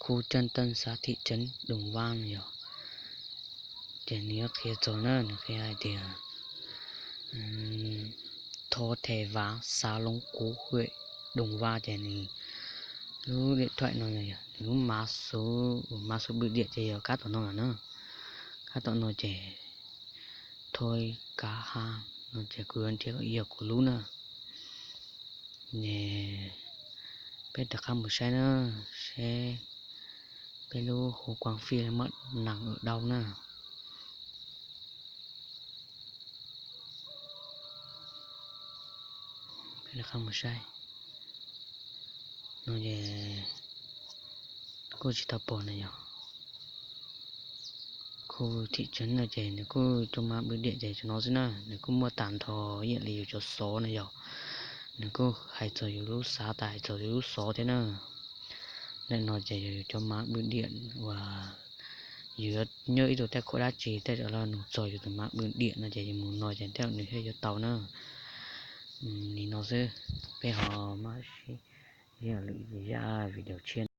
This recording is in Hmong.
khu Trân Tân, xã thị trấn Đồng Văn no yog. Ces nws yuav qhia txog na, nws qhia hais tias Thôn Thè Vàng, xã Long Cú, huyện Đồng Văn, ces nws lub điện thoại no yog nws lub mã số, mã số bưu điện ces yog kab tom no lawm na. Kab tom no ces thôi cá hang no ces kuv yuav nrhiav kom yog kuv lub na. Ne, peb rov qab mus saib na, seb peb lub khu Quảng Phú muaj nặng ở đâu na. Peb rov qab mus saib no es kuj tsis tau pom na yog. Khu thị trấn no ces nws kuj cov mã bưu điện ces cov no xwb na, nws kuj muaj tag nrho ib yam li yus cov xov na yog. Nws kuj hais txog yus lub xav tas hais txog yus lub xov thiab na. Ntawm no ces yog yus cov mã bưu điện uas yus yuav nyob ib tug tej khuam dab tsi tej zaum los nug txog yus tus mã bưu điện no ces yus mus no ces tej zaum nws thiaj yuav tau na. Li no xwb, peb ho maj sib ntsib lwm zaj video tshiab.